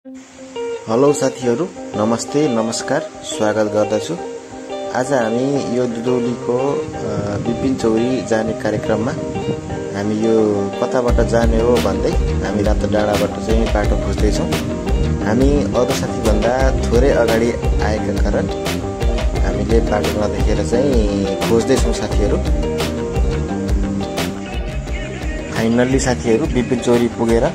Hello साथीहरु, नमस्ते, नमस्कार, स्वागत गर्दछु। आज हामी यो दुधौलीको विपिन चौरी जाने कार्यक्रममा हामी यो कताबाट जाने हो भन्दै हामी रातो डाँडाबाट चाहिँ बाटो खोज्दै छौं। हामी अरु साथी भन्दा थोरै अगाडि आएका कारण हामीले बाटो नदेखेर चाहिँ खोज्दै छौं साथीहरु। फाइनल्ली साथीहरु विपिन चौरी पुगेर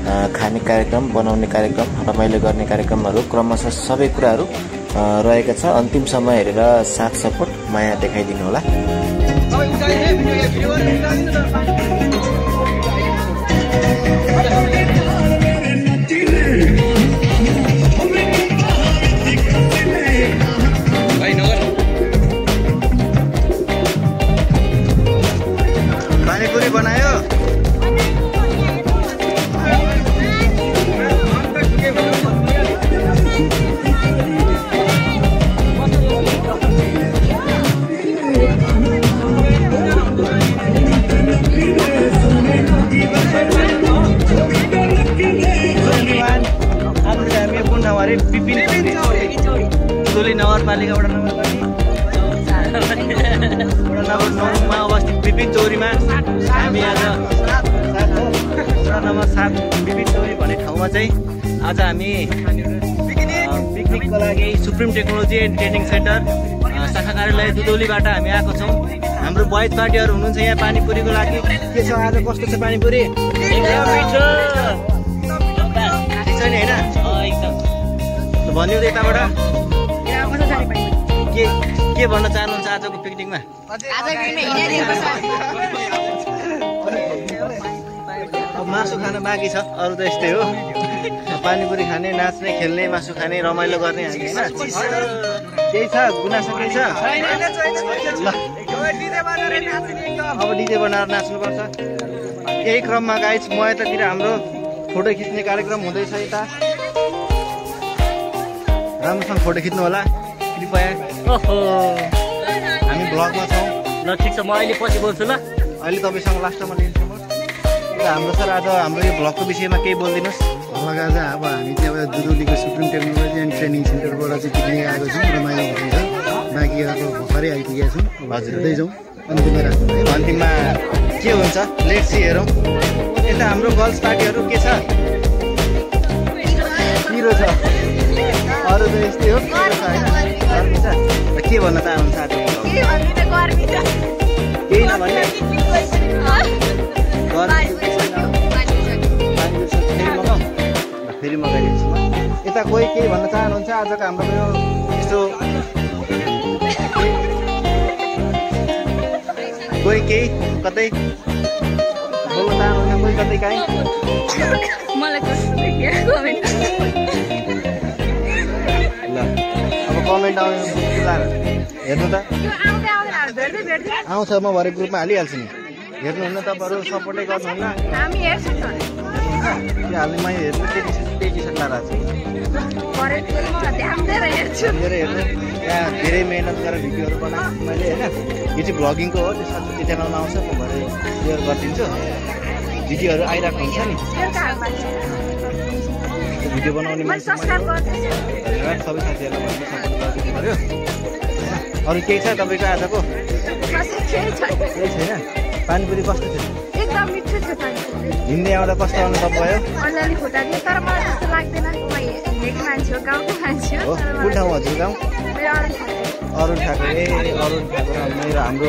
खाने कार्यक्रम, बनाउने कार्यक्रम, रमाइलो गर्ने कार्यक्रमहरु क्रमशः सबै कुराहरु रहेका छ। अन्तिम समय हेरेर साथ सपोर्ट माया देखाइदिनु होला। पानीपुरी बनायो? दुधौली नगरपालिका वडा नम्बर 9 मा अवस्थित विपिन चौरीमा हामी आज वडा नम्बर 7 विपिन चौरी भन्ने ठाउँमा चाहिँ आज हामी पिकनिकको लागि supreme technology and training centre शाखा कार्यालय दुधौलीबाट हामी आएको छौं। हाम्रो बॉयज पार्टीहरु हुनुहुन्छ यहाँ पानीपुरीको लागि। के छ आज, कस्तो छ पानीपुरी? एकदम मिठो छ नि हैन? एकदम भन्दियो यताबाट के भन्न चाहनुहुन्छ आजको पिकनिकमा? अब मासु खान बाँकी छ, अरु त यस्तै हो। पानीपुरी खाने, नाच्ने, खेल्ने, मासु खाने, रमाइलो गर्ने हामी हैन। केही छ गुनासो केही छ? अब डीजे बनाएर नाच्नुपर्छ। यही क्रममा गाइज म यतातिर हाम्रो फोटो खिच्ने कार्यक्रम हुँदैछ। यता राम्रोसँग फोटो खिच्नु होला कृपया। हामी ब्लगमा छौँ। ल ठिक छ, म अहिले पछि बोल्छु ल। अहिले तपाईँसँग लास्टमा लिन्छु म। हाम्रो सर आज हाम्रो यो ब्लगको विषयमा केही बोलिदिनुहोस्। ब्लग आज अब हामी चाहिँ अब दुधौलीको सुप्रिम टेक्नोलोजी एन्ड ट्रेनिङ सेन्टरबाट चाहिँ पिकनिक आएको छौँ। रमाइलो हुँदैछ। बाँकी अब भर्खरै आइपुगेका छौँ। हजुर हुँदै जाउँ। अन्तिममा राख्नु है। अन्तिममा के हुन्छ लेट्स सी हेरौँ। यता हाम्रो गर्ल्स पार्टीहरू के छ? पिरो छ, अरू त यस्तै हो। पिरो छ हैन? गर्मी छ। के भन्न चाहनुहुन्छ आज? केही नभन्ने फेरि मगाइदिन्छु म। यता कोही केही भन्न चाहनुहुन्छ आजको हाम्रो यो यस्तो? कोही केही कतै बोल्न चाहनुहुन्छ? कोही कतै काहीँ? ल अब कमेन्ट आउने हेर्नु त आउँछ। म भरे ग्रुपमा हालिहाल्छु नि। हेर्नुहुन्न तपाईँहरू? सपोर्टै गर्नुहुन्न? हाल्ने मै हेर्नु। त्यही टी सर्ट लगाएर हेर्नु। त्यहाँ धेरै मेहनत गरेर भिडियोहरू बनाएको मैले होइन। यो चाहिँ भ्लगिङको हो। त्यसमा त्यो च्यानलमा आउँछ। म भरे सेयर गरिदिन्छु। भिडियोहरू आइरहेको हुन्छ नि। भिडियो बनाउने मान्छे धन्यवाद सबै साथीहरूलाई भन्नु सपोर्ट गरिदिनु पऱ्यो। अरू केही छ तपाईँको आजको? केही छैन। पानीपुरी कस्तो थियो? एकदम मिठो छ पानीपुरी। हिँड्दै आउँदा कस्तो अनुभव भयो? अलिअलि खुट्टा दियो, तर मलाई त्यस्तो लाग्दैन। म हिँडेको मान्छे हो, गाउँको मान्छे हो। कुन ठाउँ हजुर गाउँ? अरुण ठाकुर। ए अरुण ठाकुर मेरो हाम्रो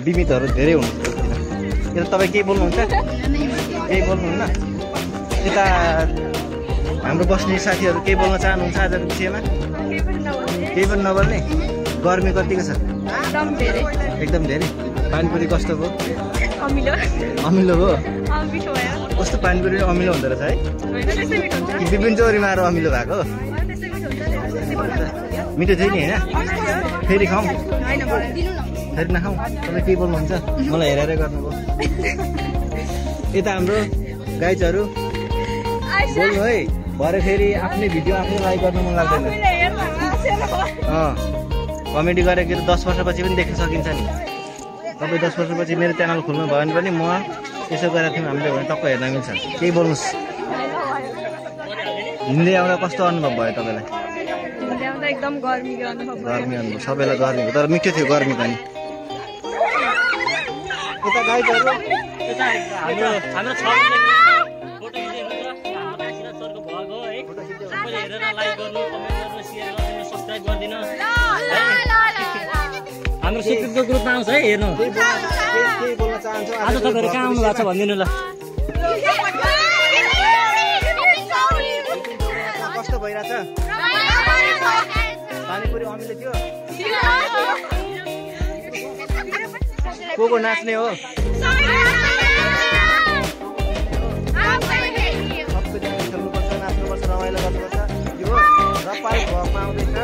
बिमितहरू धेरै हुनुहुन्छ। यता तपाईँ केही बोल्नुहुन्छ? केही बोल्नुहुन्न? यता हाम्रो बस्ने साथीहरू केही बोल्न चाहनुहुन्छ आजको विषयमा? केही पनि नबोल्ने? गर्मी कतिको छ? एकदम धेरै। पानीपुरी कस्तो भयो? अमिलो हो। कस्तो पानीपुरी अमिलो हुँदो रहेछ है? विपिन चौरीमा आएर अमिलो भएको? मिठो थियो नि होइन? फेरि खाउँ? फेरि नखाउँ? तपाईँ के बोल्नुहुन्छ? मलाई हेरेरै गर्नुभयो। यता हाम्रो गाइजहरू बोल्नु है। भरे फेरि आफ्नै भिडियो आफै लाइक गर्नु मन लाग्दैन। कमेडी गरेको 10 वर्षपछि पनि देख्न सकिन्छ नि। तपाईँ 10 वर्षपछि मेरो च्यानल खोल्नु भयो भने पनि म यसो गरेको थियौँ हामीले भने टक्क हेर्न मिल्छ। केही बोल्नुहोस्। हिँड्दै आउँदा कस्तो अनुभव भयो तपाईँलाई? ल्याउँदा एकदम गर्मीको अनुभव भयो। गर्मी अनुभव, सबैलाई गर्मी हो, तर मिठो थियो गर्मी पनि। यता गाइडहरू हाम्रो छ फोटो सरको भ्लग हो है। सबैले हेरेर लाइक गर्नु, कमेन्ट गर्नु, शेयर गर्नु, सब्स्क्राइब गरिदिनु। हाम्रो सुकृतको ग्रुपमा आउँछ है हेर्नु। केही बोल्न चाहन्छु? आज तपाईँहरू कहाँ आउनु भएको छ भनिदिनु ल। कस्तो भइरहेछ? पानीपुरी अमिलो थियो? को नाच्ने हो? सबैजना खेल्नुपर्छ, नाच्नुपर्छ, रमाइलो गर्नुपर्छ। यो रपाल भ्लगमा आउँदैछ,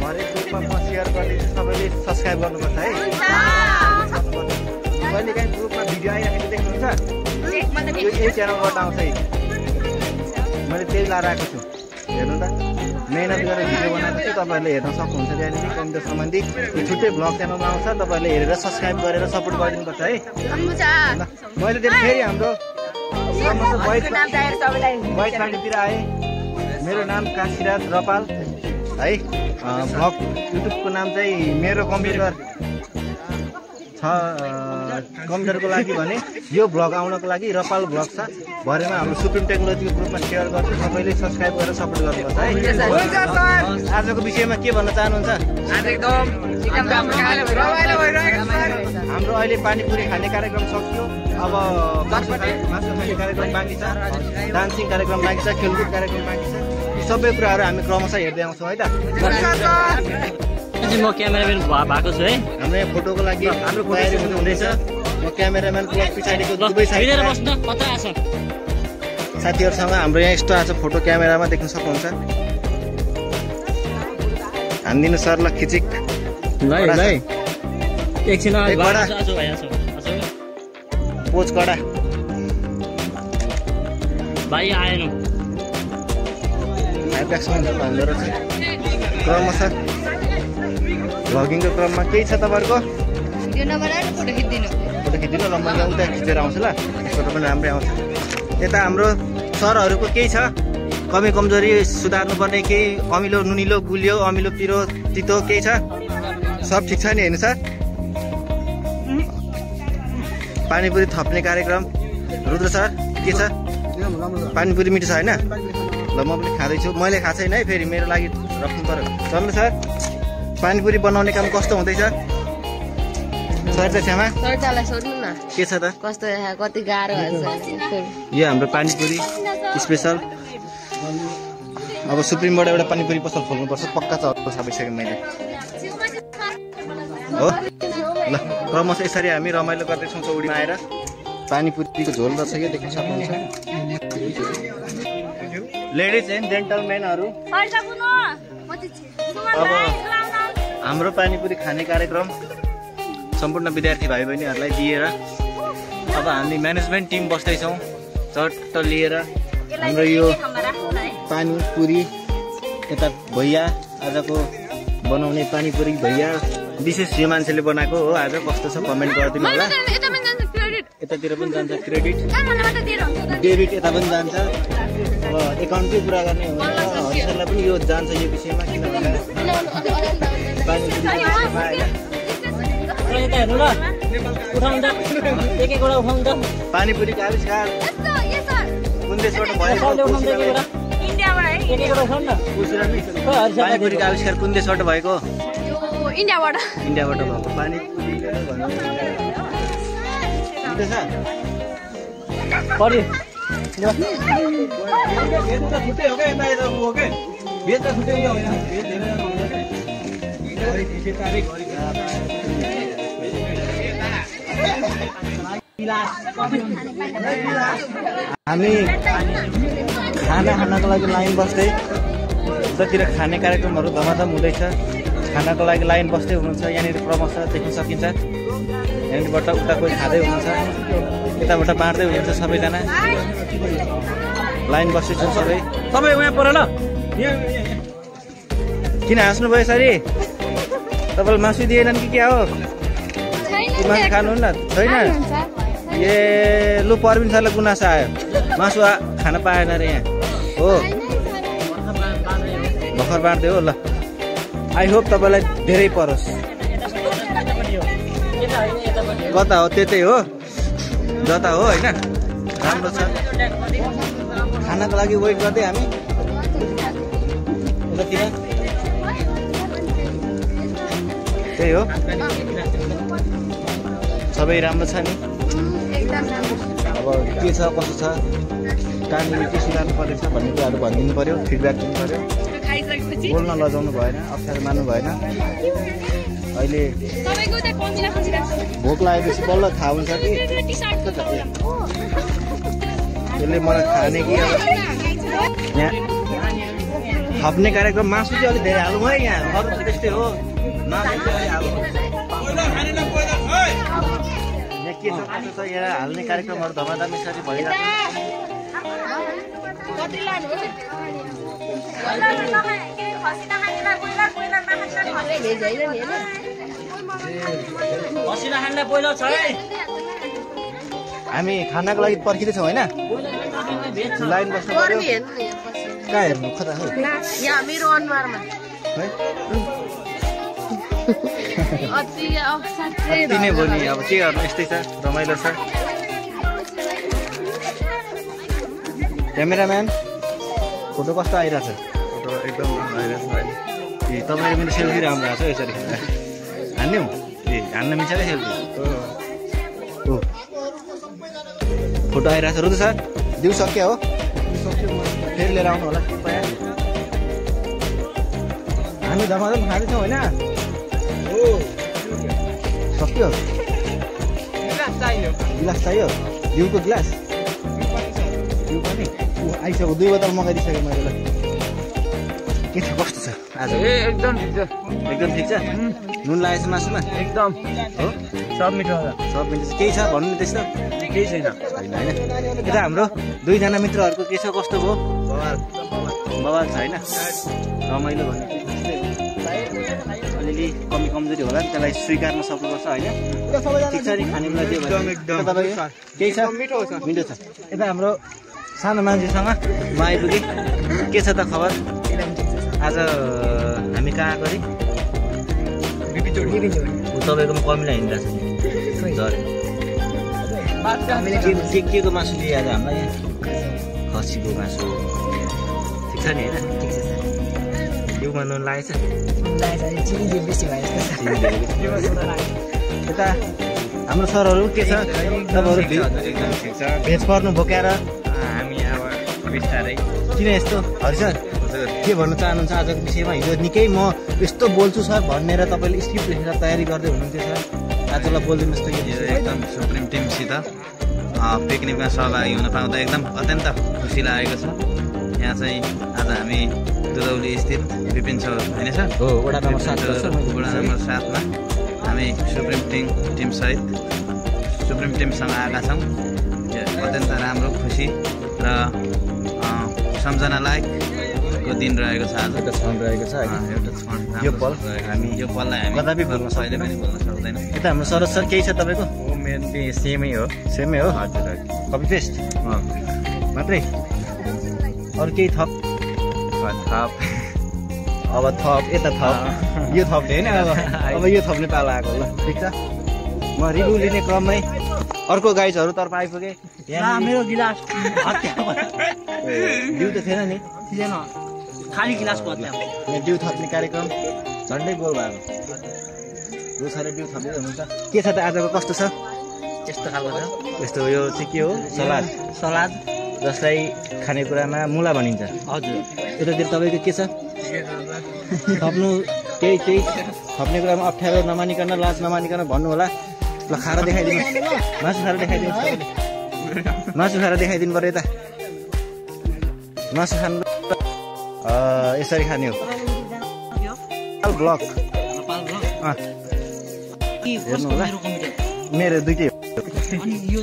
भरे ग्रुपमा सेयर गरिदिन्छु, सबैले सब्सक्राइब गर्नुपर्छ है। कहिले काहीँ ग्रुपमा भिडियो आइराखेको देख्नुहुन्छ? यही च्यानलबाट आउँछ है। मैले त्यही लाएर आएको छु, हेर्नु त। मेहनत गरेर भिडियो बनाएको छु, तपाईँहरूले हेर्न सक्नुहुन्छ। त्यहाँनिर कम्प्युटर सम्बन्धी छुट्टै ब्लग च्यानलमा आउँछ, तपाईँहरूले हेरेर सब्सक्राइब गरेर सपोर्ट गरिदिनुपर्छ है। मैले त्यो फेरि हाम्रो वाइट पार्टीतिर आएँ। मेरो नाम काशीराज रपाल है। ब्लग युट्युबको नाम चाहिँ मेरो कम्प्युटर छ। कम्प्युटरको लागि भने यो ब्लग आउनको लागि रपाल ब्लग छ। भरेमा हाम्रो सुप्रिम टेक्नोलोजीको ग्रुपमा सेयर गर्छु, सबैले सब्सक्राइब गरेर सपोर्ट गर्नुपर्छ है। आजको विषयमा के भन्न चाहनुहुन्छ? हाम्रो अहिले पानीपुरी खाने कार्यक्रम सकियो। अब मासु खाने कार्यक्रम बाँकी छ, डान्सिङ कार्यक्रम बाँकी छ, खेलकुद कार्यक्रम बाँकी छ। यी सबै कुराहरू हामी क्रमशः हेर्दै आउँछौँ है त। म क्यामेराम्यान भएको छु है। हाम्रो यहाँ फोटोको लागि हाम्रो तयारी हुँदैछ। म क्यामेराम्यान प्लस पछाडिको दुवै साइड साथीहरूसँग हाम्रो यहाँ यस्तो आज फोटो क्यामेरामा देख्न सक्नुहुन्छ। हानिदिनु सर ल खिचिक एकछिन पोज कडा भाइ आएन भन्दो रहेछ। क्रमशः भ्लगिङको क्रममा केही छ तपाईँहरूको? फोटो खिचिदिनु ल, मैले उता खिचेर आउँछु ल। फोटो पनि राम्रै आउँछ। यता हाम्रो सरहरूको केही छ कमी कमजोरी सुधार्नुपर्ने? केही अमिलो नुनिलो गुलियो, अमिलो पिरो तितो केही छ? सब ठिक छ नि हेर्नु सर? पानीपुरी थप्ने कार्यक्रम रुद्र सर के छ? पानीपुरी मिठो छ होइन? ल म पनि खाँदैछु। मैले खाएको छैन है, फेरि मेरो लागि राख्नु पर्यो। चल्नु सर, पानीपुरी बनाउने काम कस्तो हुँदैछ? श्यामा के छ त? कस्तो कति गाह्रो यो हाम्रो पानीपुरी स्पेसल। अब सुप्रिमबाट एउटा पानीपुरी पसल खोल्नुपर्छ, पक्का छ सकिसकेँ मैले हो। ल क्रमशः यसरी हामी रमाइलो गर्दैछौँ चौडीमा आएर। पानीपुरीको झोल रहेछ यो देख्न सक्नुहुन्छ। लेडिज एन्ड जेन्टलमेनहरू, अब हाम्रो पानीपुरी खाने कार्यक्रम सम्पूर्ण विद्यार्थी भाइ बहिनीहरूलाई दिएर अब हामी म्यानेजमेन्ट टिम बस्दैछौँ चट्ट लिएर। हाम्रो यो पानीपुरी यता भैया आजको बनाउने पानीपुरी भैया विशेष यो मान्छेले बनाएको हो। आज कस्तो छ कमेन्ट गरिदिनु होला। यतातिर पनि जान्छ क्रेडिट, डेबिट यता पनि जान्छ। अब एकाउन्टकै कुरा गर्ने हो भने हरिसरलाई पनि यो जान्छ यो विषयमा, किनभने पानीपुरीको आविष्कार कुन देशबाट भएको? पानीपुरीको आविष्कार कुन देशबाट भएको? इन्डियाबाट भएको पानीपुरी हामी खाना खानको लागि लाइन बस्दै, उतातिर खाने कार्यक्रमहरू धमाधम हुँदैछ। खानाको लागि लाइन बस्दै हुनुहुन्छ, यहाँनिर क्रमशः देख्न सकिन्छ। यहाँनिरबाट उता कोही खाँदै हुनुहुन्छ, यताबाट बाँड्दै हुनुहुन्छ। सबैजना लाइन बस्दैछन् सबै। तपाईँ उहाँ पर ल। किन हाँस्नुभयो सरी? तपाईँलाई मासु दिएनन् कि क्या हो? मासु खानुहुन्न? छैन? ए लु, परबिन सरलाई गुनासो आयो, मासु खान पाएन अरे यहाँ हो। भर्खर बाँड्दै हो ल आई होप तपाईँलाई धेरै परोस् कता हो त्यतै हो जता हो होइन राम्रो छ खानाको लागि वेट गर्दै हामी यतातिर त्यही हो सबै राम्रो छ नि अब के छ कसो छ कहाँनिर के सुधार्नु पर्नेछ भन्ने कुराहरू भनिदिनु पऱ्यो फिडब्याक दिनु पऱ्यो बोल्न लजाउनु भएन अप्ठ्यारो मान्नु भएन अहिले भोक लागेपछि बल्ल थाहा हुन्छ कि यसले मलाई खाने कि अब यहाँ थप्ने कार्यक्रम मासु चाहिँ अलिक धेरै हालौँ है यहाँ अरू त त्यस्तै हो मासु चाहिँ अलिक हालौँ के छ कसो छ यहाँ हाल्ने कार्यक्रमहरू धमाधम यसरी भइरहेको हामी खानाको लागि पर्खिँदैछौँ होइन लाइन बस्नु पर्यो कहाँ हेर्नु कता हो मेरो अनुहारमा अति नै भयो नि अब के गर्नु यस्तै छ रमाइलो छ क्यामेराम्यान फोटो कस्तो आइरहेछ फोटो एकदम आइरहेछ ए तपाईँको मेरो सेल्फी राम्रो आएको छ यसरी हान्यौ ए हान्न मिल्छ क्या सेल्फी हो फोटो आइरहेछ रुदु सर दिउ सक्यो हो फेरि लिएर आउनु होला हामी धमाधम खाँदैछौँ होइन सक्यो गिलास चाहियो घिउको गिलास घिउ पनि आइसक्यो 2 बोतल मगाइदिइसकेँ मैले ल के छ कस्तो छ आज एकदम ठिक छ एकदम ठिक छ नुन लागेछ मासुमा एकदम हो सब मिठो छ सब मिठो छ केही छ भन्नु नि त्यस्तो केही छैन होइन यता हाम्रो 2 जना मित्रहरूको के छ कस्तो भयो बवाल छ होइन रमाइलो भने अलिअलि कमी कमजोरी होला नि त्यसलाई स्वीकार्न सक्नुपर्छ होइन ठिक छ नि खानेको लागि तपाईँको केही छ मिठो छ यता हाम्रो सानो मान्छेसँग म आइपुगेँ के छ त खबर आज हामी कहाँ आएको अरे तपाईँकोमा कमिला हिँडिरहेको छ के को मासु लिए आज हामीलाई यहाँ खसीको मासु ठिक छ नि होइन घिउमा नुन लागेछ यता हाम्रो सरहरू के छ तपाईँहरू भेज पर्नु बोकेर हामी अब बिस्तारै किन यस्तो हरि सर के भन्न चाहनुहुन्छ आजको विषयमा हिजो निकै म यस्तो बोल्छु सर भनेर तपाईँले स्क्रिप्ट लेखेर तयारी गर्दै हुनुहुन्थ्यो सर आजलाई बोलिदिनुहोस् त यो एकदम सुप्रिम टिमसित पिकनिकमा सहभागी हुन पाउँदा एकदम अत्यन्त खुसी लागेको छ यहाँ चाहिँ आज हामी दुधौली स्थित विपिन सर होइन सर हो वडा नम्बर 7 वडा नम्बर 7 मा हामी सुप्रिम टिमसहित सुप्रिम टिमसँग आएका छौँ अत्यन्त राम्रो खुसी र सम्झना लायकको दिन रहेको छ आज एउटा क्षण रहेको छ एउटा क्षण यो पल हामी यो पललाई हामी कदापि भुल्न कहिले पनि भुल्न सक्दैनौँ यता हाम्रो सरज सर केही छ तपाईँको मेरो सेमै हो हजुर कपी पेस्ट मात्रै अरू केही थप अब थप यता थप यो थप्ने होइन अब यो थप्ने पाला आएको ल ठिक छ म रिभ्यू लिने क्रममै अर्को गाइजहरूतर्फ आइपुगेँ मेरो गिलास डिउ त थिएन नि खाली गिलास बदल्या यहाँ डिउ थप्ने कार्यक्रम झन्डै गोल भएको जो सर डिउ थप्दै हुनुहुन्छ के छ त आजको कस्तो छ यस्तो खालको छ यस्तो यो चाहिँ के हो सलाद जसलाई खानेकुरामा मुला भनिन्छ हजुर यतातिर तपाईँको के छ थप्नु केही थप्ने कुरामा अप्ठ्यारो नमानिकन लाज नमानिकन भन्नु होला ल खाएर देखाइदिनुहोस् मासु खाएर देखाइदिनु पऱ्यो यता मासु खानु यसरी खाने हो ब्लक हेर्नु होला मेरो दुइटै यो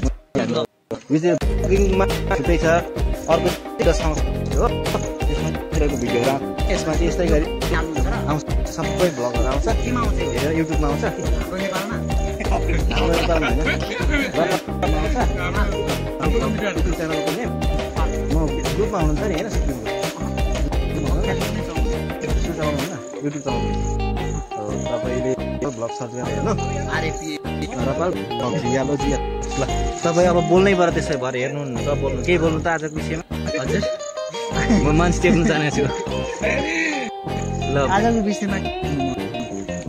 चाहिँ ब्लगिङमा छुट्टै छ अर्को हो त्यसमा भिडियोहरू यसमा चाहिँ यस्तै गरी आउँछ सबै भ्लगहरू आउँछ हेरेर युट्युबमा आउँछ हाम्रो नेपालमा होइन आउँछ युट्युब च्यानलको नेम म ग्रुपमा हुनुहुन्छ नि होइन युट्युब चलाउनुहुन्छ तपाईँले भ्लग सर्च गरेर हेर्नु रपाल भ्लग जियालोजी ल तपाईँ अब बोल्नै पर्यो त्यसै भएर हेर्नुहुन्न त बोल्नु केही बोल्नु त आजको विषयमा हजुर म मान्छे टेप्नु चाहन्छु ल आजको विषयमा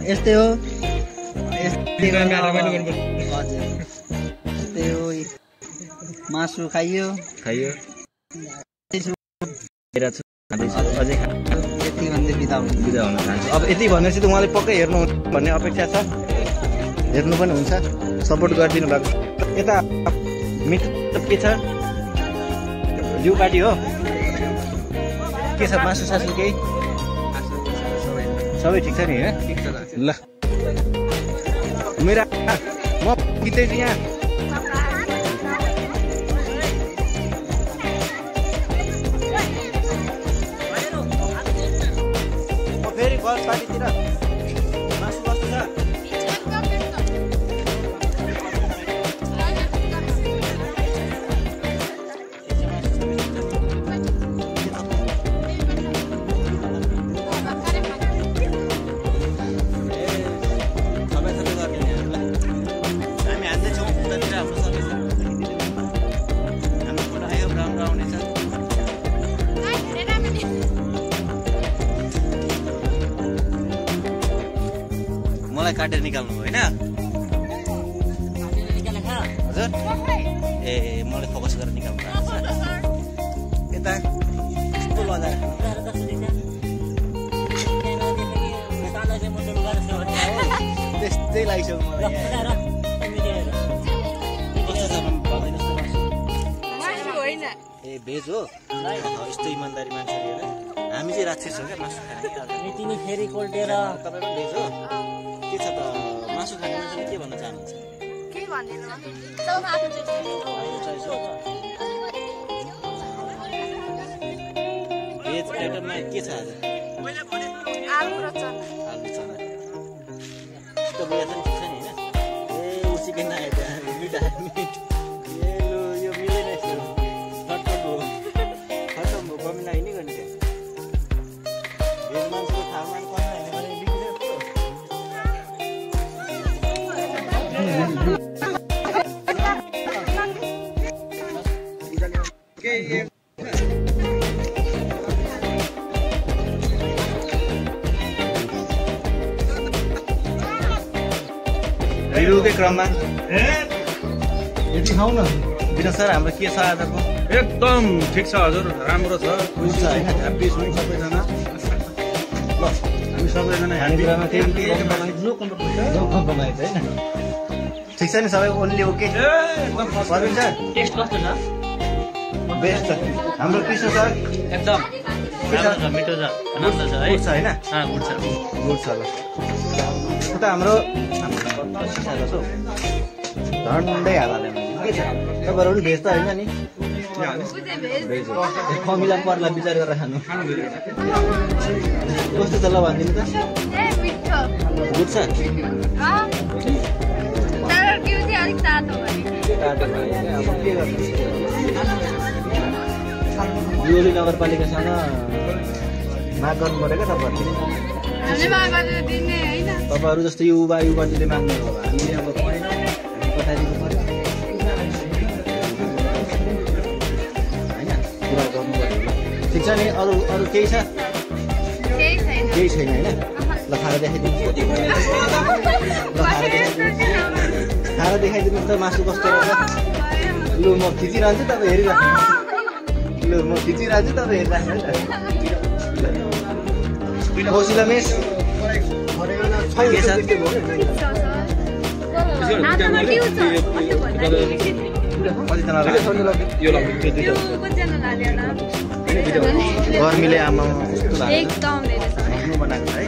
यस्तै हो मासु खाइयो अझै यति भन्दै बिदा हुनु चाहन्छु अब यति भनेपछि त उहाँले पक्कै हेर्नु भन्ने अपेक्षा छ हेर्नु पनि हुन्छ सपोर्ट गरिदिनु भएको यता मिठो के छ जिउ पार्टी हो के छ मासु सासु केही सबै ठिक छ नि होइन ल मेरो म बित्दैछु यहाँ फेरि बस पार्टीतिर मासु बस्नु छ मलाई काटेर निकाल्नु होइन हजुर ए मलाई फोकस गरेर निकाल्नु यता यस्तो लगाएर त्यस्तै लागिसक्यो मलाई ए भेज हो यस्तो इमान्दारी मान्छेहरू होइन हामी चाहिँ राक्षस हो क्या मासु खाने फेरि कोल्टेर तपाईँको भेज हो के छ त मासु खाने मान्छेले के भन्न चाहनुहुन्छ भेज आइटममा के छ आज आलु र चना यस्तो बुझा पनि ठिक छ नि होइन ए उसिकै नआयो त्यहाँ मिठा मिठ ए लु यो मिलेन यस्तो खटखट हो खटम हो कमी लाग्यो नि गर्ने त्यहाँ भेज मान्छेको ठाउँमा कमी लाग्यो भने बिग्रियो रिभ्यूकै क्रममा यति खाऊ न विनोद सर हाम्रो के छ आजको एकदम ठिक छ हजुर राम्रो छ खुसी छ होइन ह्याप्पी छौँ सबैजना ल हामी सबैजना खानेकुरामा केही नो कम्प्रोमाइज होइन ठिक छ नि सबै only okay Parveen sir test कस्तो छ बेस्ट छ हाम्रो कृष्ण सर एकदम राम्रो छ मिठो छ आनन्द छ है गुड छ होइन गुड छ गुड छ ल उता हाम्रो झन्डै हाल्यो के छ तपाईँहरू पनि भेज त होइन नि भेज हो कमिला पर्ला विचार गरेर खानु कस्तो छ ल भनिदिनु त गुड छ टाटो भयो अब के गर्नु योली नगरपालिकासँग माग गर्नु पऱ्यो क्या तपाईँहरू जस्तो युवा युवतीले माग्नु हो हामीले अब पठाइदिनु पऱ्यो होइन कुरा गर्नु पऱ्यो ठिक छ नि अरू अरू केही छ केही छैन होइन ल खाएर देखाइदिनुहोस् खाएर देखाइदिनुहोस् त मासु कस्तो रहेछ लु म खिचिरहन्छु तपाईँ हेरिराख्नु लु म खिचिरहन्छु तपाईँ हेरिराख्नु है त कौशिला मिस के छ गर्मीले आमा बनाएको है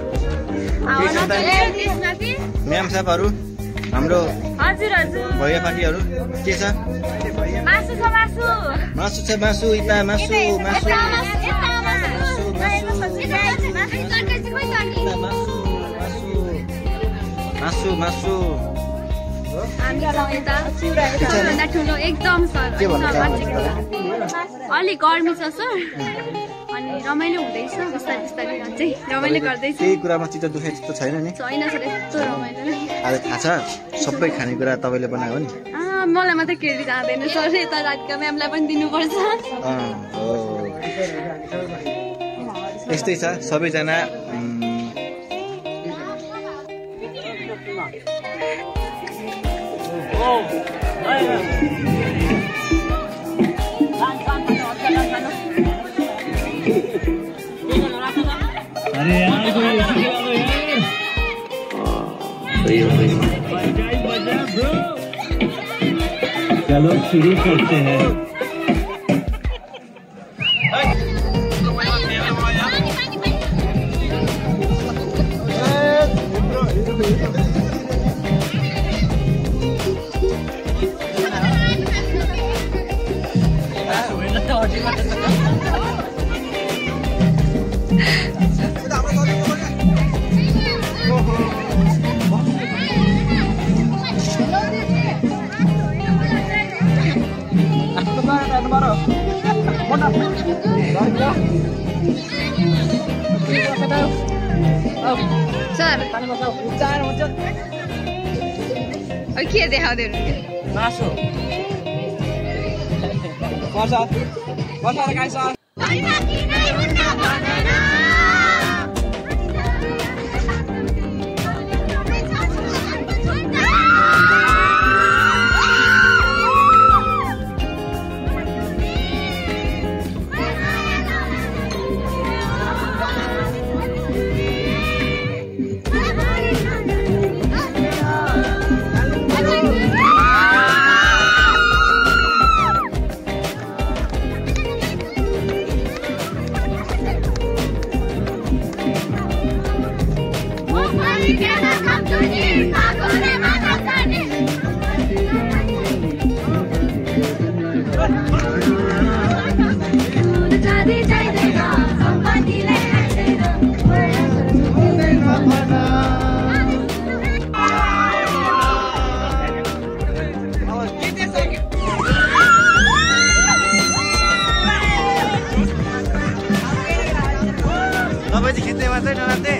म्याम साहबहरू हाम्रो भैया पार्टीहरू के छ मासु छ मासु इता मासु मासु मासु मासु एकदम सर अलिक गर्मी छ सर अनि रमाइलो हुँदैछ बिस्तारै बिस्तारै चाहिँ रमाइलो गर्दैछ केही कुरामा चित्त दुखेको जस्तो छैन नि छैन सर यस्तो रमाइलो नै आज थाहा छ सबै खानेकुरा तपाईँले बनाएको नि मलाई मात्रै क्रेडिट आउँदैन सर यता राधिका म्यामलाई पनि दिनुपर्छ यस्तै छ सबैजना चलो शुरू करते हैं सर के देखाउँदै मासु तपाईँ चाहिँ खिच्दै मात्रै नरात्दै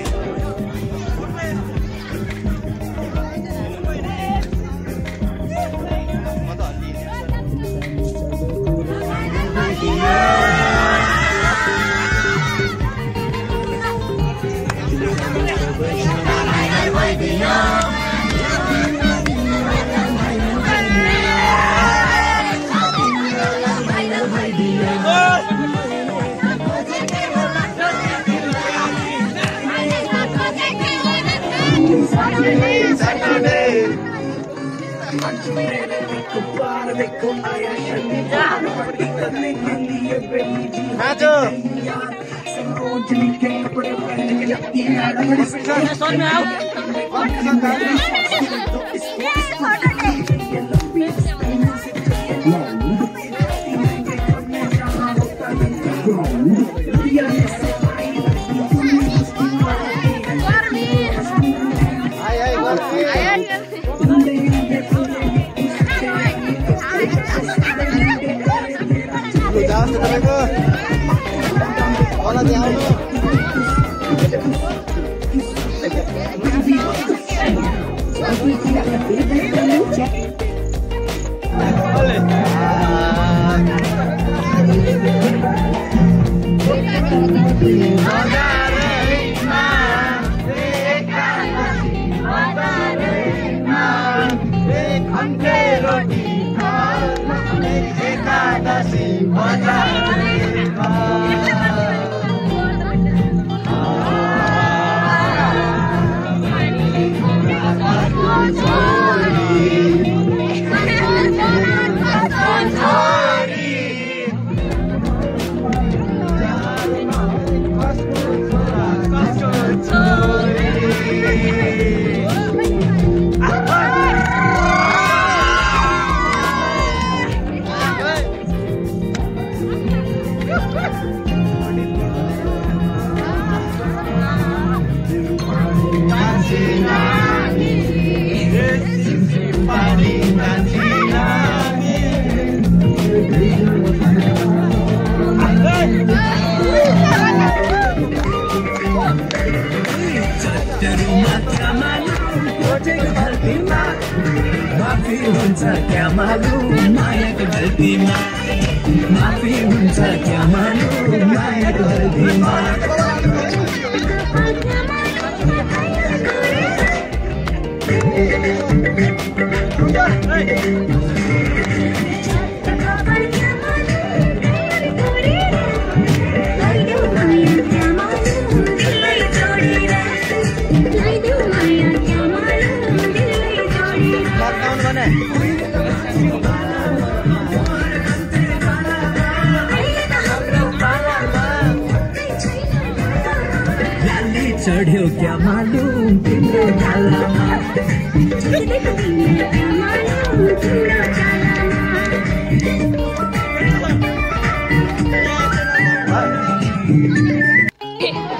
चढ्यो क्या मालुम तिम्रो गालामा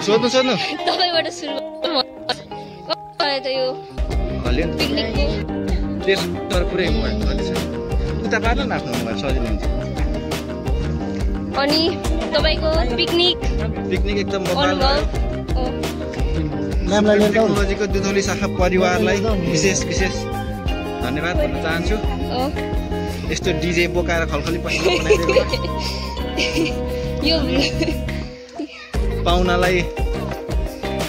सोध्नु सोध्नु तपाईबाट सुरु यो पिकनिकको त्यसो पुरै मोबाइल छ उता पार्नु न आफ्नो मोबाइल सजिलो हुन्छ अनि तपाईको पिकनिक एकदम टेक्नोलोजीको दुधौली शाखा परिवारलाई विशेष धन्यवाद भन्न चाहन्छु यस्तो डिजे बोकाएर खलखली यो पाहुनालाई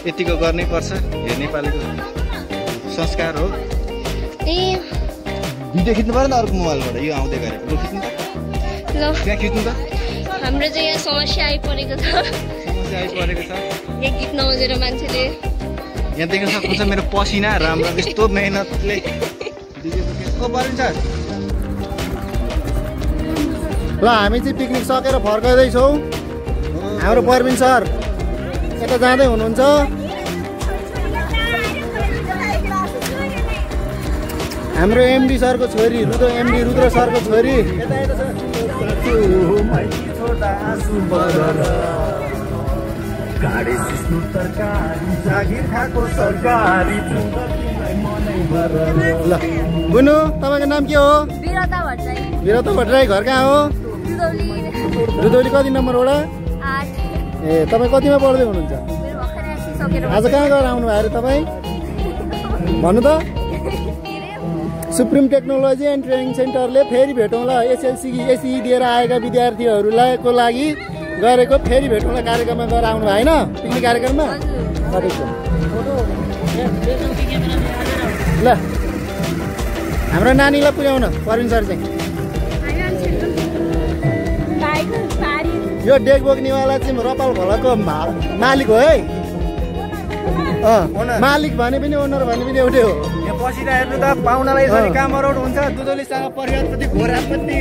यतिको गर्नै पर्छ यो नेपालीको संस्कार हो भिडियो खिच्नु पर्यो नि अर्को मोबाइलबाट यो आउँदै गरेको लु खिच्नु त त्यहाँ खिच्नु त हाम्रो चाहिँ यहाँ समस्या आइपरेको छ एक गीत नबजेर मान्छेले यहाँ देख्न सक्नुहुन्छ मेरो पसिना राम्रो यस्तो मेहनतले ल हामी चाहिँ पिकनिक सकेर फर्काउँदैछौँ हाम्रो परबिन सर यता जाँदै हुनुहुन्छ हाम्रो एमडी सरको छोरी रुद्र सरको छोरी ल बुनु तपाईँको नाम के हो वीरता भट्टराई घर कहाँ हो दुधौली कति नम्बर वडा ए तपाईँ कतिमा पढ्दै हुनुहुन्छ आज कहाँ गएर आउनु भयो अरे तपाईँ भन्नु त सुप्रिम टेक्नोलोजी एन्ड ट्रेनिङ सेन्टरले फेरि भेटौँला एसएससी दिएर आएका विद्यार्थीहरूलाई को लागि गरेको फेरि भेटौँला कार्यक्रममा गएर आउनु भएन पिकनिक कार्यक्रममा ल हाम्रो नानीलाई पुर्याउन परबिन सर चाहिँ यो डेक बोक्नेवाला चाहिँ रपाल भलाको मालिक हो है मालिक भने पनि ओनर भने पनि एउटै हो यहाँ बसिरहेको हेर्नु त पाहुनालाई यसरी काम अराउट हुन्छ दुधौलीसँग परिवारप्रति घोर आपत्ति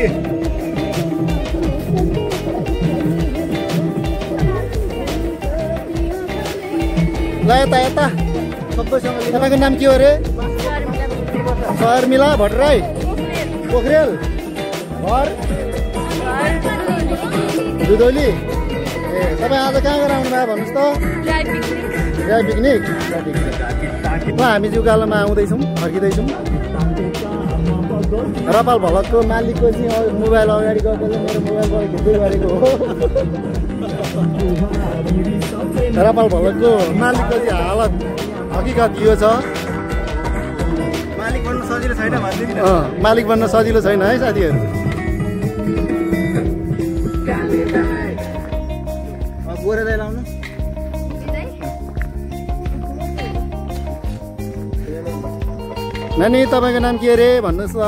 ल यता तपाईँको नाम के हो अरे शर्मिला भट्टराई पोखरेल घर दुधौली ए तपाईँ आज कहाँ गएर आउनु भयो भन्नुहोस् त ड्राई पिकनिक ल हामी चाहिँ उकालोमा आउँदैछौँ फर्किँदैछौँ रपाल भलकको मालिकको चाहिँ मोबाइल अगाडि गएकोले मेरो मोबाइलबाट खिच्दै गरेको हो रपाल भलकको मालिकको चाहिँ हालत हकिकत यो छ मालिक बन्न सजिलो छैन है साथीहरू गोरेदाइ लाउनु नानी तपाईँको नाम के अरे भन्नुहोस् त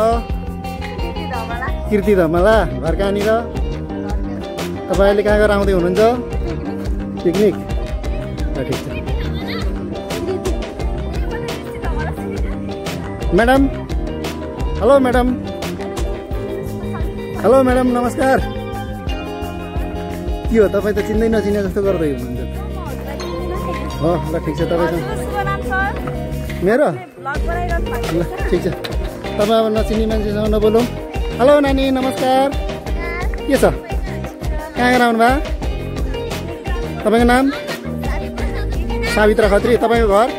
कृति धमला घर कहाँनिर तपाईँ अहिले कहाँ गएर आउँदै हुनुहुन्छ पिकनिक ठिक छ म्याडम हेलो म्याडम नमस्कार के हो तपाईँ त चिन्दै नचिने जस्तो गर्दै हुनुहुन्छ हो ल ठिक छ तपाईँसँग मेरो ल ठिक छ तपाईँ अब नचिनी मान्छेसँग नबोलौँ हेलो नानी नमस्कार के छ कहाँ गएर आउनु भयो तपाईँको नाम सावित्रा खत्री तपाईँको घर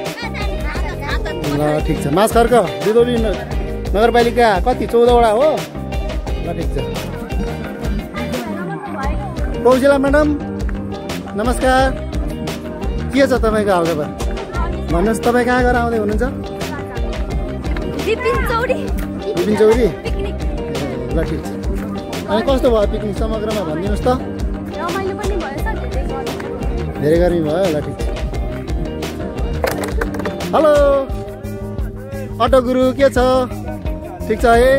ल ठिक छ मासखर्क दुधौली नगरपालिका कति 14 वटा हो ल ठिक छ कौशिला म्याडम नमस्कार के छ तपाईँको हालखबर भन्नुहोस् तपाईँ कहाँ गएर आउँदै हुनुहुन्छ? बिपिन चौरी बिपिन चौरी? पिकनिक। ल ठिक छ। अनि कस्तो भयो पिकनिक समग्रमा भनिदिनुहोस् त? रमाइलो पनि भयो सर, धेरै गर्मी भयो। ल ठिक छ। हेलो अटो गुरु, के छ? ठिक छ है?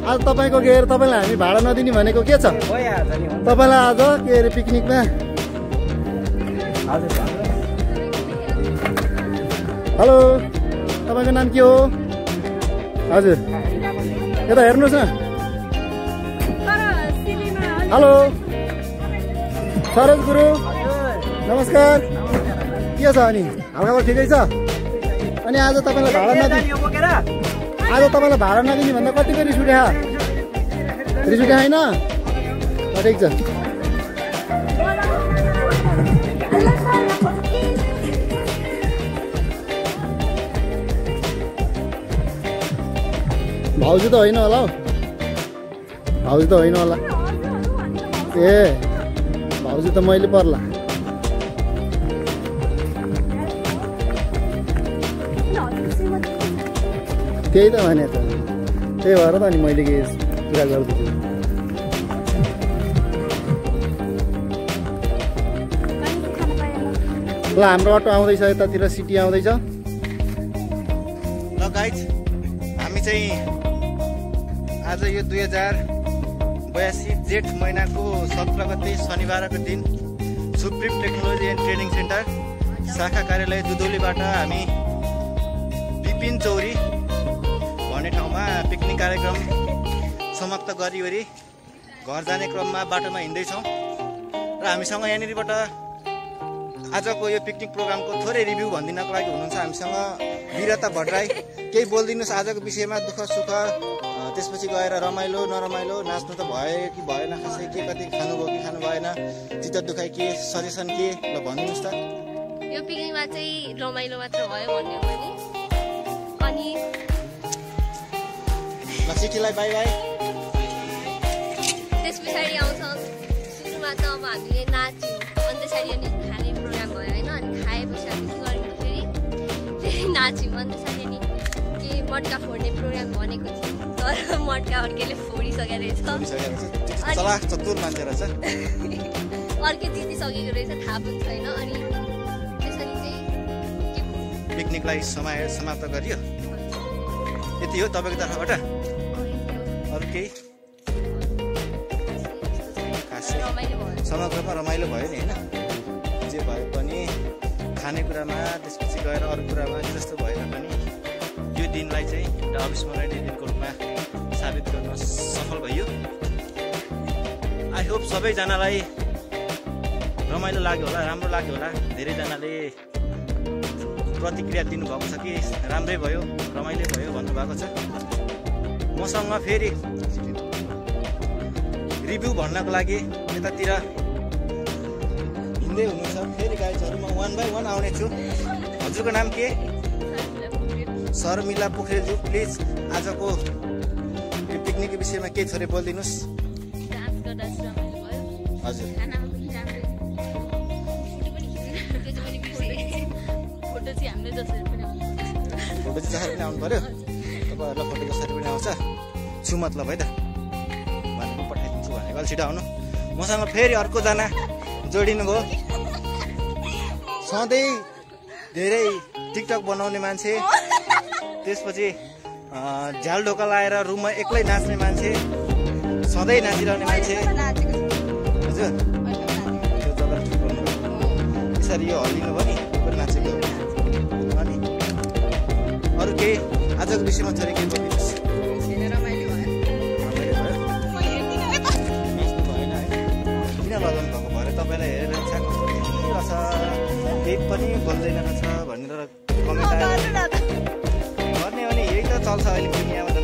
आज तपाईँको के अरे तपाईँलाई हामी भाडा नदिने भनेको के छ? तपाईँलाई आज के अरे पिकनिकमा हेलो तपाईँको नाम के हो? हजुर यता हेर्नुहोस् न। हेलो सरोज गुरु, नमस्कार। के छ अनि हालखबर ठिकै छ? अनि आज तपाईँलाई भाडा नदिने भन्दा कतिको रिस उठ्या? रिस उठ्या होइन? ठिक छ। भाउजू त होइन होला हौ, भाउजू त होइन होला। ए भाउजू त मैले पर्ला। त्यही त भने त, त्यही भएर त अनि मैले के कुरा गर्दैछु। ल हाम्रो अटो आउँदैछ, यतातिर सिटी आउँदैछ। ल गाइज, हामी चाहिँ आज यो 2082 जेठ महिनाको 17 गते शनिबारको दिन supreme technology and training centre शाखा कार्यालय दुधौलीबाट हामी बिपिन चौरी भन्ने ठाउँमा पिकनिक कार्यक्रम समाप्त गरिवरी घर जाने क्रममा बाटोमा हिँड्दैछौँ र हामीसँग यहाँनिरबाट आजको यो पिकनिक प्रोग्रामको थोरै रिभ्यू भनिदिनको लागि हुनुहुन्छ हामीसँग वीरता भट्टराई। केही बोलिदिनुहोस् आजको विषयमा, दुःख सुख, त्यसपछि गएर रमाइलो नरमाइलो, नाच्नु त भयो कि भएन, खासै के कति खानुभयो कि खानु भएन, चित्त दुखाइ के, सजेसन के, ल भनिदिनुहोस् त। यो पिकनिकमा चाहिँ रमाइलो मात्र भयो भन्ने हो नि। अनि ल चिठीलाई बाई बाई। त्यस पछाडि आउँछ सुरुमा त अब हामीले नाच्यौँ, अनि त्यसरी अनि खाने प्रोग्राम भयो होइन। अनि खाएपछि हामी के गर्यौँ त फेरि नाच्यौँ, अनि त्यसरी अनि के मटका फोड्ने प्रोग्राम भनेको थियो, तर मटका अर्कैले फोडिसकेको रहेछ। चलाक चतुर मान्छे रहेछ। अर्कै जितिसकेको रहेछ, थाहा पनि छैन। अनि त्यसरी चाहिँ पिकनिकलाई समाप्त गरियो। यति हो तपाईँको तर्फबाट? अरू केही? खासै समग्रमा रमाइलो भयो नि होइन? जे भए पनि खानेकुरामा, त्यसपछि गएर अरू कुरामा जस्तो भएर पनि यो दिनलाई चाहिँ एउटा अविस्मरणीय दिनको रूपमा साबित गर्न सफल भयो। आई होप सबैजनालाई रमाइलो लाग्यो होला, राम्रो लाग्यो होला। धेरैजनाले प्रतिक्रिया दिनुभएको छ कि राम्रै भयो, रमाइलो भयो भन्नुभएको छ। मसँग फेरि रिभ्यू भन्नको लागि यतातिर हिँड्दै हुनुहुन्छ फेरि गाइजहरू। म 1 बाई 1 आउने छु। हजुरको नाम के? शर्मिला पोखरेलज्यू, प्लिज आजको यो पिकनिकको विषयमा केही थोरै बोलिदिनुहोस्। हजुर फोटो चाहिँ जसरी पनि आउनु पऱ्यो। तपाईँहरूलाई फोटो जसरी पनि आउँछ छु मतलब है त, भनेको पठाइदिन्छु भनेको। अलि छिटो आउनु। मसँग फेरि अर्कोजना जोडिनु भयो। सधैँ धेरै टिकटक बनाउने मान्छे, त्यसपछि झ्याल ढोका लाएर रुममा एक्लै नाच्ने मान्छे, सधैँ नाचिरहने मान्छे। हजुर त्यो जग्गा ठिक गर्नु यसरी यो हल्लिनु भयो नि, पनि नाचेको। अनि अरू केही आजको विषयमा थोरै केही बोलिदिनुहोस्। रमाइलो भयो। नाच्नु भएन है? किन लगाउनु भएको भरे तपाईँलाई हेरेर छ केही पनि बोल्दैन रहेछ भनेर कमेन्ट आयो गर्ने भने यही त चल्छ अहिले दुनियाँमा त।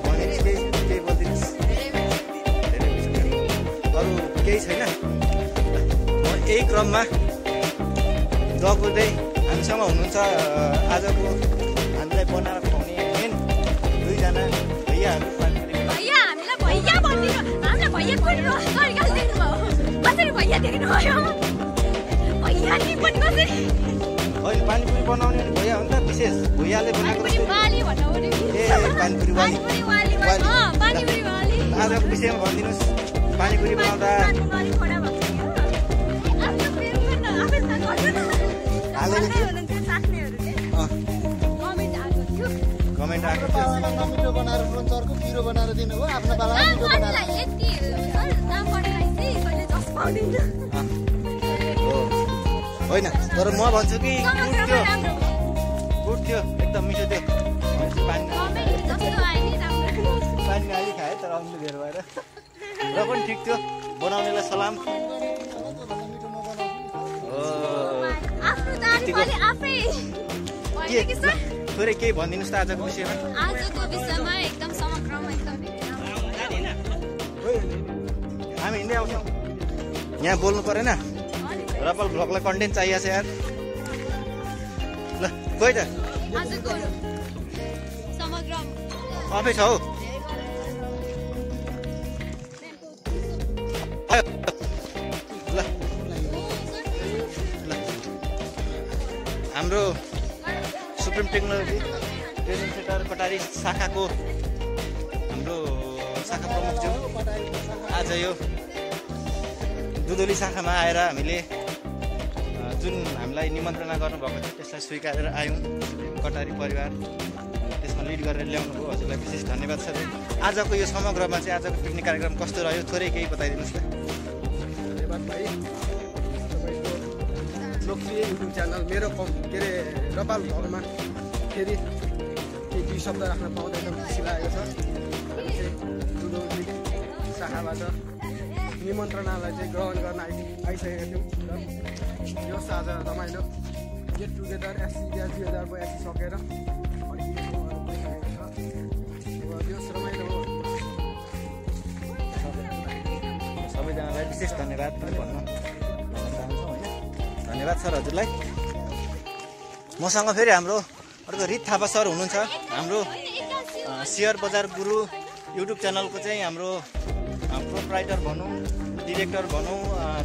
भने केही बोलिदिनुहोस्। अरू केही छैन? म यही क्रममा गफुर्दै हामीसँग हुनुहुन्छ आजको हामीलाई बनाएर खुवाउने मेन दुईजना भैयाहरू। भैया हामीलाई भैया भनिदिनु, हामीलाई भैया कोरिनु गरिहाल्दिनु भयो। कसरी भैया देख्नु भयो? भैया नि पनि कसरी? होइन पानीपुरी बनाउने भने भैया हो नि त विशेष भैयाले बनाएको पानीपुरी वाली भन्नु पर्यो कि ए पानीपुरी वाली पानीपुरी वाली पानीपुरी वाली आजको विषयमा भनिदिनुहोस् पानीपुरी बनाउँदा पानीपुरी खोडा भएको थियो आफ्नो फेरि पनि आफै थाहा गर्दैन हालेको थियो साथीहरुले कमेन्ट आएको थियो कमेन्ट आएको थियो बाबालाई नमिठो बनाएर चर्को पिरो बनाएर दिनुभयो आफ्नो बाबालाई मिठो बनाएर यति सर नाम पढेलाई चाहिँ कहिले जस पाउँदैन हो होइन तर म भन्छु कि गुड थियो एकदम मिठो थियो पानी जस्तो आयो नि राम्रो पानी अलि खाएँ तर अम्लो धेर भएर र पनि ठिक थियो बनाउनेलाई सलाम आफ्नो तारिफले आफै होइन कि सर थोरै केही भनिदिनुहोस् त आजको विषयमा आजको विषयमा एकदम समग्रमा एकदम हामी हिँड्दै आउँछौँ यहाँ बोल्नु परेन रपल भ्लगलाई कन्टेन्ट चाहिएको छ यार ल कोही त आजको समग्रम अफै छ हौ ल हाम्रो सुप्रिम टेक्नोलोजी ट्रेनिङ सेन्टर कटारी शाखाको हाम्रो शाखा प्रमुखज्यू आज यो दुधोली शाखामा आएर हामीले जुन हामीलाई निमन्त्रणा गर्नुभएको थियो त्यसलाई स्वीकारेर आयौँ कटारी परिवार त्यसमा लिड गरेर ल्याउनु भयो हजुरलाई विशेष धन्यवाद छ आजको यो समग्रमा चाहिँ आजको पिकनिक कार्यक्रम कस्तो रह्यो थोरै केही बताइदिनुहोस् त धन्यवाद भाइ तपाईँको लोकप्रिय युट्युब च्यानल मेरो के अरे रपाल भ्लगमा फेरि केही दुई शब्द राख्न पाउँदा एकदम खुसी लागेको छ हामी चाहिँ दुधौली शाखाबाट निमन्त्रणालाई चाहिँ ग्रहण गर्न आइसकेका थियौँ र यो आज रमाइलो गेट टुगेदर एससी 2082 सकेर यो रमाइलो हो सबैजनालाई विशेष धन्यवाद पनि भन्न चाहन्छौँ होइन धन्यवाद सर हजुरलाई मसँग फेरि हाम्रो अर्को रित थापा सर हुनुहुन्छ हाम्रो सेयर बजार गुरु युट्युब च्यानलको चाहिँ हाम्रो प्रोप्राइटर भनौँ डिरेक्टर भनौँ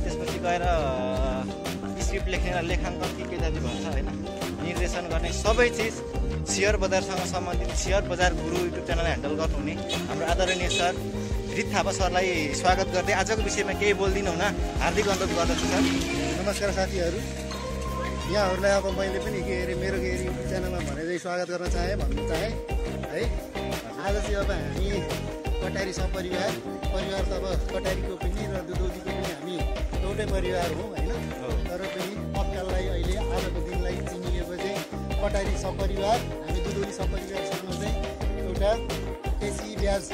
त्यसपछि गएर स्क्रिप्ट लेख्ने लेखाङ्कन के जाति भन्छ होइन निर्देशन गर्ने सबै चिज सेयर बजारसँग सम्बन्धित सेयर बजार गुरु युट्युब च्यानल ह्यान्डल गर्नुहुने हाम्रो आदरणीय सर रित थापा सरलाई स्वागत गर्दै आजको विषयमा केही बोलिदिनु हुन हार्दिक अनुरोध गर्दछु सर नमस्कार साथीहरू यहाँहरूलाई अब मैले पनि के अरे मेरो के अरे युट्युब च्यानलमा भनेर स्वागत गर्न चाहेँ भन्नु चाहेँ है आज चाहिँ अब हामी कटारी सपरिवार परिवार त अब कटारीको पनि र दुधौलीको पनि हामी एउटै परिवार हौँ होइन तर पनि अक्काललाई अहिले आजको दिनलाई चिनिएको चाहिँ कटारी सपरिवार हामी दुधौली सपरिवारसँग चाहिँ एउटा एसी ब्याज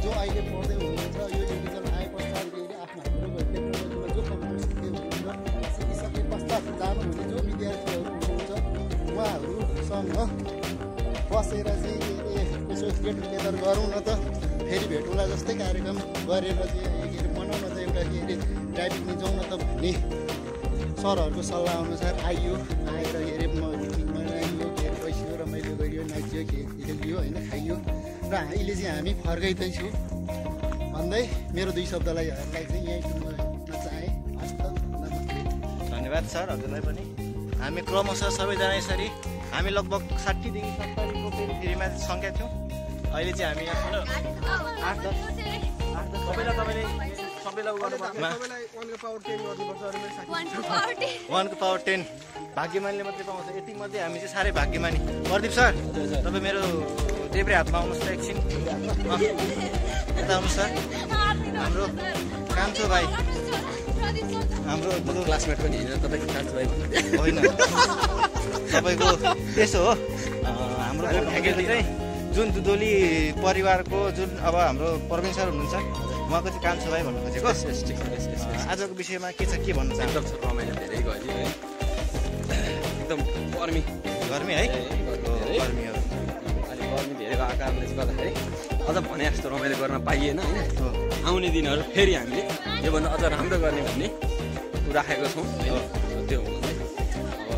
जो अहिले पढ्दै हुनुहुन्छ यो एडुकेसन आए पश्चात आफ्नो हाम्रो टेक्नोलोजीमा जो कम्प्युटर सिक्दै हुनुहुन्छ सिकिसके पश्चात जानुहुने जो विद्यार्थीहरू हुनुहुन्छ उहाँहरूसँग बसेर चाहिँ यसो गेट टुगेदर गरौँ न त फेरि भेटौँला जस्तै कार्यक्रम गरेर चाहिँ के अरे मनाउन त एउटा के अरे ड्राइभिङ जाउँ न त भन्ने सरहरूको सल्लाह अनुसार आइयो आएर के अरे पिकनिकमा आइयो के अरे बसियो रमाइलो गरियो नाच्यो खेलियो होइन खाइयो र अहिले चाहिँ हामी फर्काइँदैछौँ भन्दै मेरो दुई शब्दलाई चाहिँ यहीँ टुङ्ग्न चाहेँ हस्त नमस्ते धन्यवाद सर हजुरलाई पनि हामी क्रमशः सबैजना यसरी हामी लगभग 60देखि 70को फेरिमा सङ्ख्या थियौँ अहिले चाहिँ हामी यहाँ 8-10 सबैलाई तपाईँले सबैलाई गर्नुपर्छ 1 को पावर 10 भाग्यमानीले मात्रै पाउँछ यति मध्ये हामी चाहिँ साह्रै भाग्यमानी प्रदीप सर तपाईँ मेरो देब्रे हातमा आउनुहोस् त एकछिन यता आउनुहोस् सर हाम्रो कान्छो भाइ हाम्रो दुधो क्लासमेट पनि होइन तपाईँको कान्छो भाइ होइन तपाईँको त्यसो हो हाम्रो चाहिँ जुन दुधौली परिवारको जुन अब हाम्रो प्रवीण सर हुनुहुन्छ उहाँको चाहिँ कान्छो भाइ भन्नु खोजेको आजको विषयमा के छ के भन्न चाहन्छ एकदम रमाइलो धेरै गयो है एकदम गर्मी है गर्मीहरू अहिले गर्मी धेरै भएको कारणले गर्दाखेरि अझ भने जस्तो रमाइलो गर्न पाइएन होइन आउने दिनहरू फेरि हामीले योभन्दा अझ राम्रो गर्ने भन्ने राखेको छौँ त्यो अब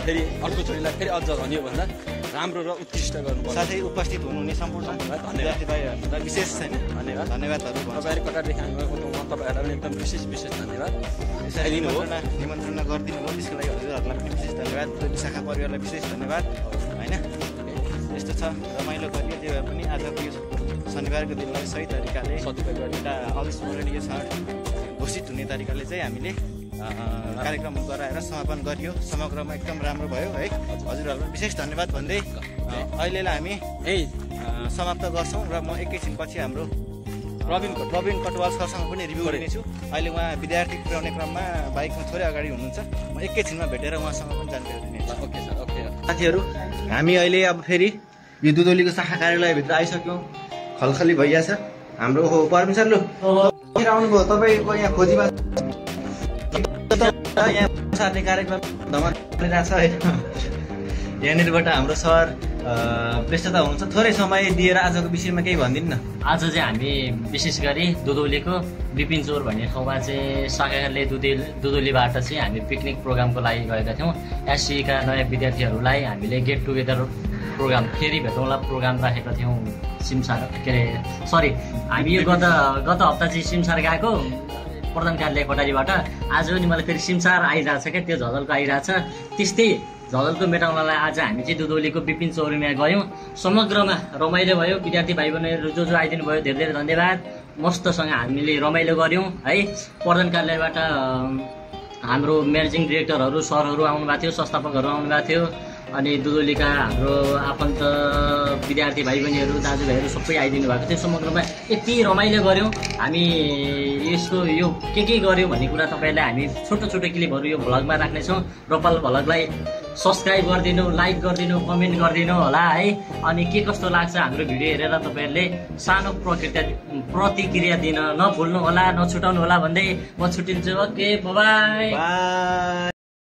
फेरि अर्कोचोटिलाई फेरि अझ भन्यो भन्दा राम्रो र उत्कृष्ट गर्नुपर्छ साथै उपस्थित हुनुहुने सम्पूर्ण विद्यार्थी भाइहरूलाई विशेष छैन धन्यवादहरू तपाईँहरू कटारदेखि हामी तपाईँहरूलाई पनि एकदम विशेष धन्यवाद निमन्त्रणा गरिदिनु भयो त्यसको लागि हजुरहरूलाई पनि विशेष धन्यवाद, शाखा परिवारलाई विशेष धन्यवाद होइन। यस्तो छ रमाइलो गरियो। त्यो भए पनि आजको यो शनिबारको दिनलाई सही तरिकाले एउटा अविस्मरणीय क्षण घोषित हुने तरिकाले चाहिँ हामीले कार्यक्रम गराएर समापन गरियो। समग्रमा एकदम राम्रो भयो है। हजुरहरूलाई विशेष धन्यवाद भन्दै अहिलेलाई हामी समाप्त गर्छौँ र म एकैछिनपछि हाम्रो प्रवीण कटवाल सरसँग पनि रिभ्यू गर्नेछु। अहिले उहाँ विद्यार्थी पुर्याउने क्रममा बाइकमा थोरै अगाडि हुनुहुन्छ। म एकैछिनमा भेटेर उहाँसँग पनि जानकारी दिनेछु। ओके सर, ओके साथीहरू, हामी अहिले अब फेरि यो दुधौलीको शाखा कार्यालयभित्र आइसक्यौँ। खलखली भइरहेछ हाम्रो। हो परमिन सर, लु आउनुभयो तपाईँको यहाँ खोजीमा यहाँ सार्ने कार्यक्रम धमाल चलिरहेको छ होइन। यहाँनिरबाट हाम्रो सर व्यस्तता हुनुहुन्छ, थोरै समय दिएर आजको विषयमा केही भनिदिनु न। आज चाहिँ हामी विशेष गरी दुधौलीको विपिन चोर भन्ने ठाउँमा चाहिँ शाखाले दुधौलीबाट चाहिँ हामी पिकनिक प्रोग्रामको लागि गएका थियौँ। एससीका नयाँ विद्यार्थीहरूलाई हामीले गेट टुगेदर प्रोग्राम फेरि भेटौँला प्रोग्राम राखेका थियौँ सिमसार के अरे सरी हामी यो गत हप्ता चाहिँ सिमसार गएको प्रधान कार्यालय कोटारीबाट। आज पनि मलाई फेरि सिमसार आइरहेछ क्या, त्यो झलको आइरहेछ। त्यस्तै झलको मेटाउनलाई आज हामी चाहिँ दुधौलीको विपिन चौरमा गयौँ। समग्रमा रमाइलो भयो। विद्यार्थी भाइ बहिनीहरू जो आइदिनु भयो धेरै धेरै धन्यवाद। मस्तसँग हामीले रमाइलो गऱ्यौँ है। प्रधान कार्यालयबाट हाम्रो म्यानेजिङ डिरेक्टरहरू सरहरू आउनुभएको थियो, संस्थापकहरू आउनुभएको थियो। अनि दुधौलीका हाम्रो आफन्त विद्यार्थी भाइ बहिनीहरू दाजुभाइहरू सबै आइदिनु भएको थियो। समग्रमा यति रमाइलो गऱ्यौँ हामी। यसको यो के गर्यो भन्ने कुरा तपाईँलाई हामी छोटो छोटो क्लिपहरू यो भ्लगमा राख्नेछौँ। रपाल भ्लगलाई सब्सक्राइब गरिदिनु, लाइक गरिदिनु, कमेन्ट गरिदिनु होला है। अनि के कस्तो लाग्छ हाम्रो भिडियो हेरेर तपाईँहरूले सानो प्रतिक्रिया दिन नभुल्नु होला, नछुटाउनु होला भन्दै म छुट्टिन्छु। Okay, by by.